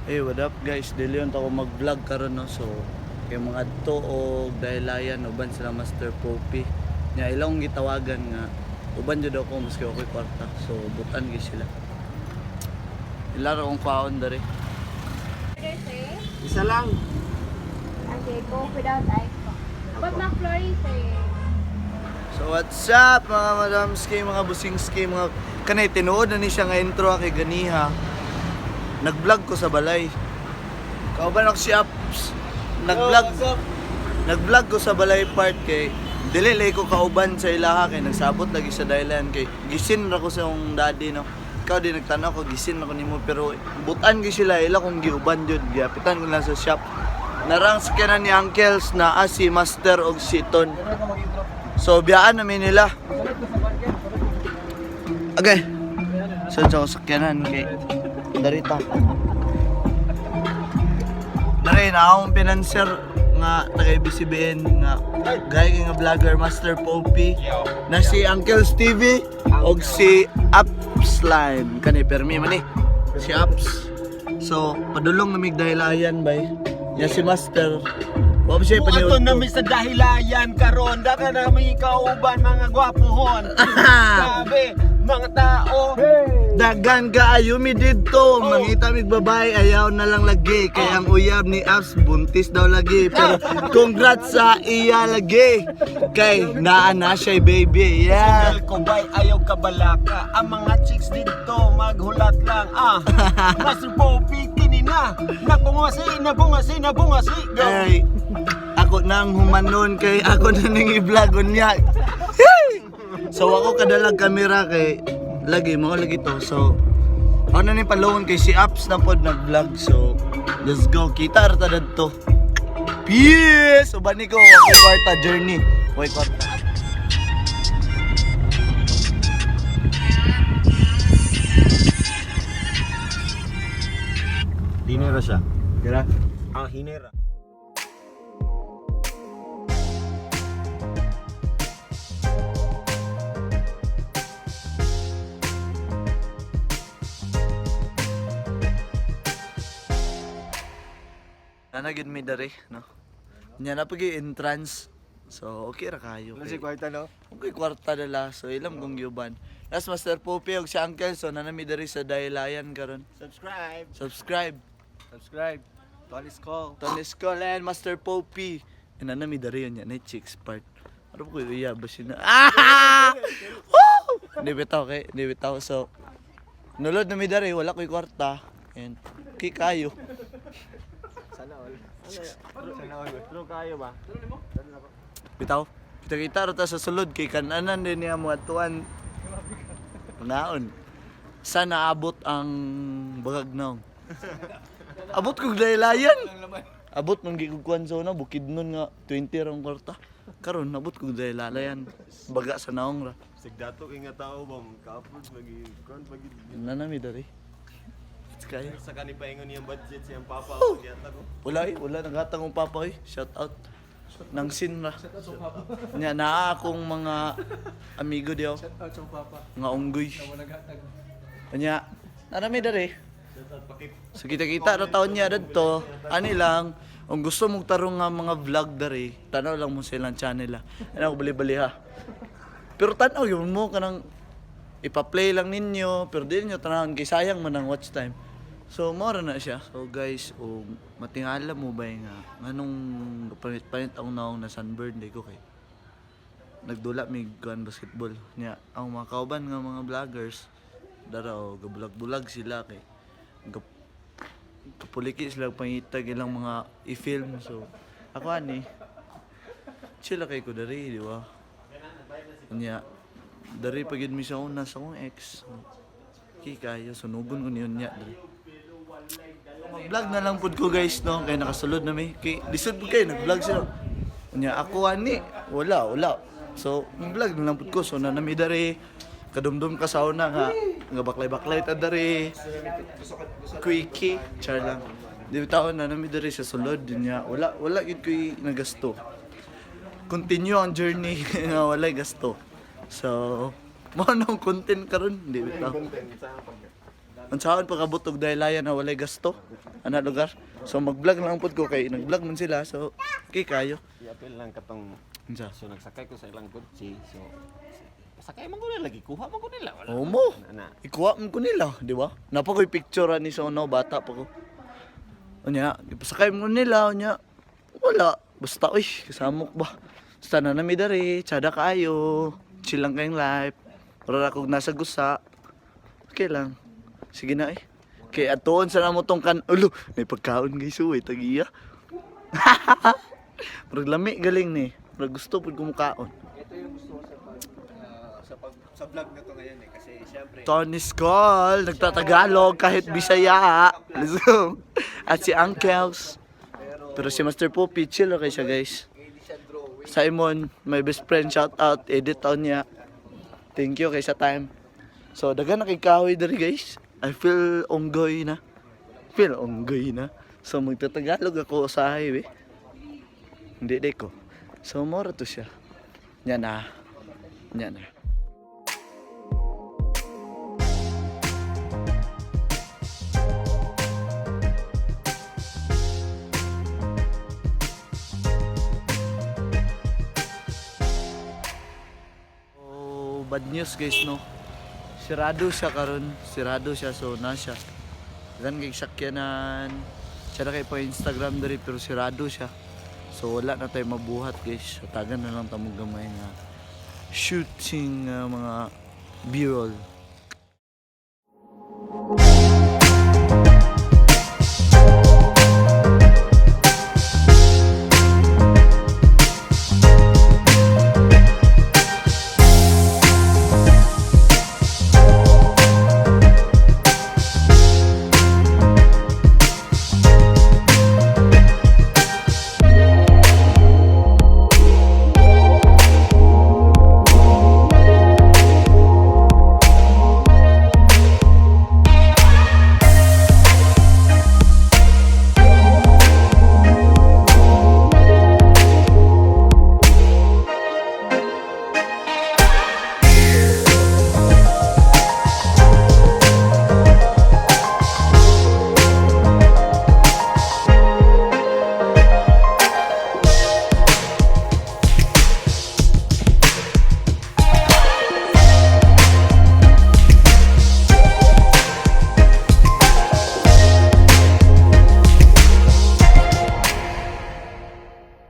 Hey, what up, guys? Dili yun ako mag-vlog karon, no. So, kay mga adto og dahilayan uban sila Master Poppy. Nya ilang gitawagan nga uban jud ako maski ako'y kwarta. So, butan gyud sila. Ila ra akong kwaon diri. Order, sir? Isa lang. Okay, Coke without ice po. About McFlurry, sir? So what's up, mga madamski, mga busingski, mga kanay tinuod na ni siya nga intro kay ganiha. Nag-vlog ko sa balay. Kauban ako si Apps. Nag-vlog. Nag-vlog ko sa balay part kay dili lay ko kauban sa ilaha kay nagsabot lagi sa dahilan kay gisin ra ko sa akong daddy, no. Ikaw din nagtanaw ko, gisin ra ko nimo, pero butan gyud sila ila kong giuban jud, giapitan ko lang sa shop. Narang sakyanan ni Uncles na si Master og si Ton. So biyaan namin nila. Okay. So sa sakyanan kay darita. Dare na akong pinanser nga taga ABCBN nga gay nga vlogger Master Poppy na si Uncle Stevie og si Upslime kani permi man ni si Ups. So padulong namig dahilayan bay ya si Master wa pa siya Ato paniud. nami sa dahilayan karon, daka nami kauban mga gwapohon. Sabi, mga tao. Dagan kaayo mi didto. Mangita mig babae, ayaw na lang lagi. Kay ang uyab ni Apps buntis daw lagi. Pero congrats sa iya lagi. Kay naa na siya, baby. Yeah. Single ko bay, ayaw kabalaka. Ang mga chicks dito maghulat lang ah. Master Poppy kini na. Nabungasi, nabungasi, nabungasi. Go. Ay, ako nang humanon kay ako na ning i-vlog unya. Hey! So ako kadalag kamera kay lagi mo lagi to. So ako na ni palungon kay si Apps na pod nag-vlog. So let's go. Kita ra ta dadto. Peace! Uban ni ko ako kwarta journey. Way kwarta. Hinera siya. Gira. Ang hinera. Nana gyud mi diri, no. Nya na pag entrance. So okay ra kayo. Wala siya kwarta, no? Okay, kwarta dala. So, ilam kong giuban. Nas Master Pope og si Uncle. So, nanami diri sa Daylayan karon. Subscribe. Subscribe. Subscribe. Tony's call. Tony Skull and Master Popey. And nanami diri yun niya. Na chicks part. Ano ko iya ba siya na? Ah! Woo! Hindi bitaw kay, hindi bitaw. So, nulod na mi diri, wala ko'y kwarta. And, okay kayo. Sana all. Sana all. True kayo ba? Bitaw. Kita-kita ra ta sa sulod kay kananan din niya mo atuan. Pangaon. Sana abot ang bagag naong. Abot kog daylayan. Abot man gid kog kuan sa una bukid nun nga 20 ra ang kwarta. Karon abot kog daylayan. Baga sa naong ra. Sigdato kay nga tao ba ka-upload lagi kuan pag Nanami diri. It's kayo. sa kani paingon niyang budget siyang papa oh. Yata ko. Wala eh, wala nagatang akong papa eh. Shout out. Nang sin ra. Nya naa akong mga amigo diyo. Shout out sa papa. Nga unggoy. Wala naghatag. Anya, narami dere. Shout out pakip. So kita-kita ra taon niya dadto. Ani lang, kung gusto mong tarong nga mga vlog dere, tanaw lang mo sa ilang channel ha. Ano ako bali-bali ha. Pero tanaw yun mo kanang ipa-play lang ninyo, pero di ninyo tanawon kay sayang man ang watch time. So mora na siya. So guys, o matingala mo ba nga nganong panit-panit ang naong na sunburn di ko kay nagdula mi kuan basketball niya ang mga kauban nga mga vloggers dara o gabulag-bulag sila kay kapuliki sila pangitag ilang mga i-film. So ako ani chill kay ko diri, di ba? Niya diri pag yun mi sa una sa akong ex kay kayo sunugon ko niyon niya diri. Mag-vlog na lang pud ko, guys, no, kay nakasulod na mi kay lisod pud kay nag-vlog sila. Unya ako ani wala wala. So mag-vlog na lang pud ko. So nanami diri, kadumdum ka sa una nga nga baklay-baklay ta diri. Quickie, char lang. Di taon na nami diri sa sulod din niya. Wala wala gid ko'y nagasto. Continue ang journey nga walay gasto. So, mo nang content karon, di bitaw. Content sa pag Unsaon pagabot og daylayan na walay gasto ana lugar. So mag-vlog lang pud ko kay nag-vlog man sila. So okay kayo. I-appeal lang katong Unsa? So nagsakay ko sa ilang kotse. So sakay man ko nila, gikuha man ko nila. Wala. Oo mo. Ana. Ikuha mo ko nila, di ba? Napa ko'y picture ni Sono, bata pa ko. Unya, ipasakay mo nila, unya. Wala. Basta, uy, kasamok ba? Basta na nami dari, tsada kaayo. Chill lang kayong life. Para akong nasa gusa. Okay lang. Sige na eh. Kay atuon sa namo tong kan ulo, may pagkaon guys, uy, tagiya. Murag lami galing ni. Murag gusto pud kumukaon. Ito yung gusto ko sa pag, sa vlog na to ngayon eh. Kasi syempre, Tony Skull, nagtatagalog kahit Bisaya. Let's go. At si Uncles. Pero si Master Poppy, chill okay siya guys. hindi siya drawing. Simon, my best friend, shout out, edit taon niya. Thank you kay sa time. So, dagan na kay kahoy diri guys. I feel onggoy na. Feel onggoy na. So, magtatagalog ako sa highway. Hindi, di ko. So, mora to siya. Yan na. Yan na. Oh, bad news guys no. Sirado siya karon, sirado siya so na siya. Dan kay sakyanan. Siya na kay pa Instagram diri pero sirado siya. So wala na tayo mabuhat guys. Tagan na lang tamo gamay nga shooting mga B-roll.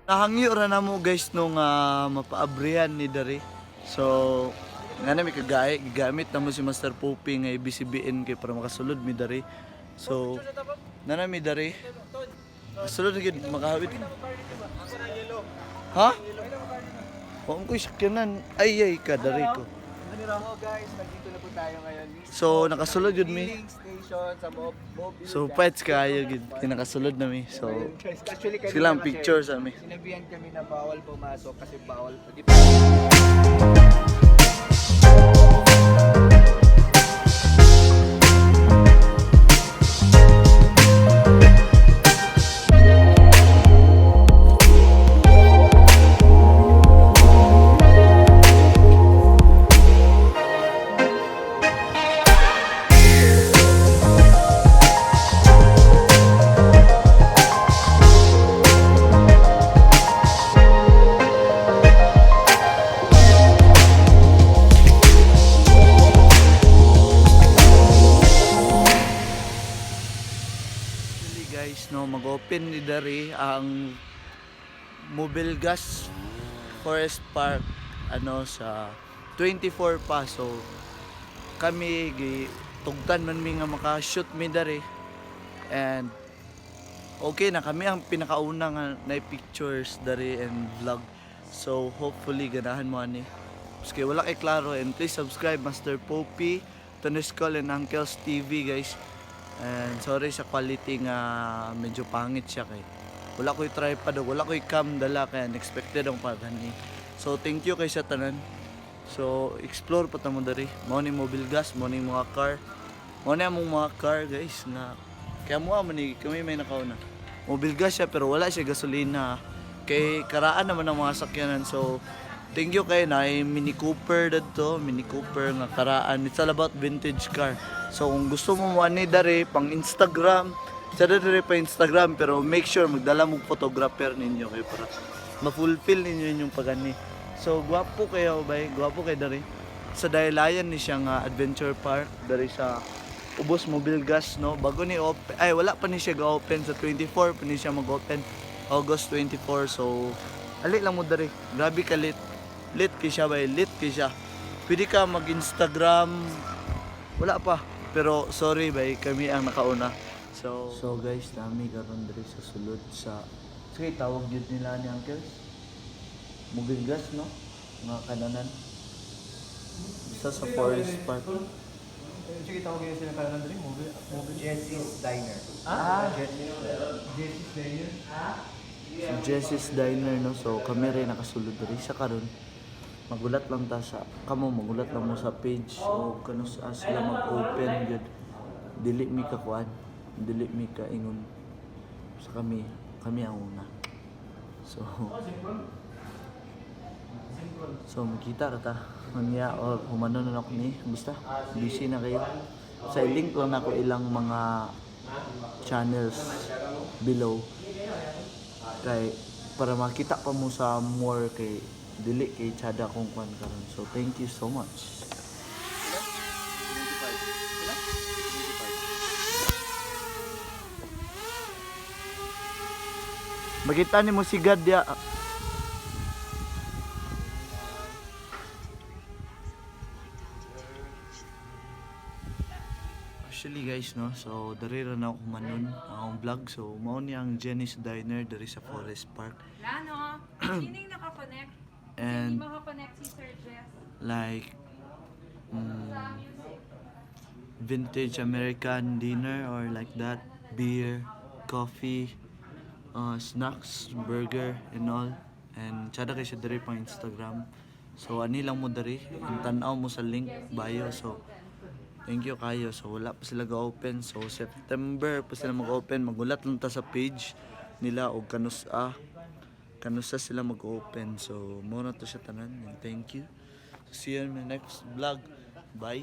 Nahangyo ra na mo guys nung mapaabrihan ni Dari. So, nga na may kagay, gigamit na mo si Master Poppy nga ABCBN kay para makasulod mi Dari. So, na na mi Dari. Sulod na gid makahawit. Ha? Wa ko sakyanan. Ay ay ka Dari ko. Ano guys, nandito na po tayo ngayon. Mismo So, nakasulod yun mi. Filling station sa Mobile. So, pets kayo gid kinakasulod na mi. So, Ayun, guys, actually, kanina silang kasi, picture sa mi. Sinabihan kami na bawal pumasok kasi bawal. Di Actually guys, no, mag-open ni Dari ang Mobile Gas Forest Park ano sa 24 pa. So kami gi tugtan man mi nga maka-shoot mi dari. And okay na kami ang pinakauna nga na pictures dari and vlog. So hopefully ganahan mo ani. Maski wala kay klaro and please subscribe Master Poppy, Tony Skull and Uncles TV guys. And sorry sa quality nga medyo pangit siya kay. Wala ko'y tripod, wala ko'y cam dala kaya unexpected ang pagani. So thank you kay sa tanan. So explore pa ta mo diri. Mao ni mobile gas, mao ni mga car. Mao ni among mga car guys na kaya mo man ni kami may nakauna. Mobile gas siya pero wala siya gasolina. Kay karaan naman ang mga sakyanan. So thank you kay na Mini Cooper dadto, Mini Cooper nga karaan. It's all about vintage car. So kung gusto mo mo ani diri pang Instagram, sa diri pa Instagram, pero make sure magdala mo photographer ninyo kay para ma-fulfill ninyo inyong pagani. So gwapo kayo bay, gwapo kay diri. Sa Daylayan ni siya nga adventure park diri sa ubos Mobil Gas, no. Bago ni open, ay, wala pa ni siya ga-open. Sa 24 pa ni siya mag-open, August 24. So ali lang mo diri. Grabe ka lit. Lit kay siya bay, lit kay siya. Pwede ka mag-Instagram, wala pa. Pero sorry bay, kami ang nakauna. So guys, nami karon diri sa sulod sa, sige, tawag yun nila ni uncles. Mobil Gas, no? Mga kananan. Isa sa forest park. Sige, tawag yun sila kanan dali, mobile mobile Jesse's Diner. Ah, Jesse's Diner. So Jesse's Diner, no. So kami rin nakasulod diri sa karon. Magulat lang ta sa kamo, magulat lang mo sa page o kanus sila mag-open gyud. Dili mi ka kuan, dili mi ka ingon sa kami, kami ang una. So makita ra ta. Unya or humano na ako ni, basta busy na kayo. Sa i-link lang nako ilang mga channels below kay para makita pa mo sa more kay dili kay tsada kung kwan karon. So thank you so much. Makita ni mo si God ya. Actually guys, no, so dari ra na ako humanon ang vlog. So mao ni ang Jenny's Diner diri sa Forest Park. Lano, sining nakakonect? And Hindi makakonect si Sir Jess. like vintage American dinner or like that, beer, coffee, snacks, burger and all. And tsada kay siya diri pang Instagram. So ani lang mo diri, ang tan-aw mo sa link bio. So thank you kayo. So wala pa sila ga-open. So September pa sila mag-open. Magulat lang ta sa page nila og kanusa sila mag-open. So mo na to siya tanan. And thank you. See you in my next vlog. Bye.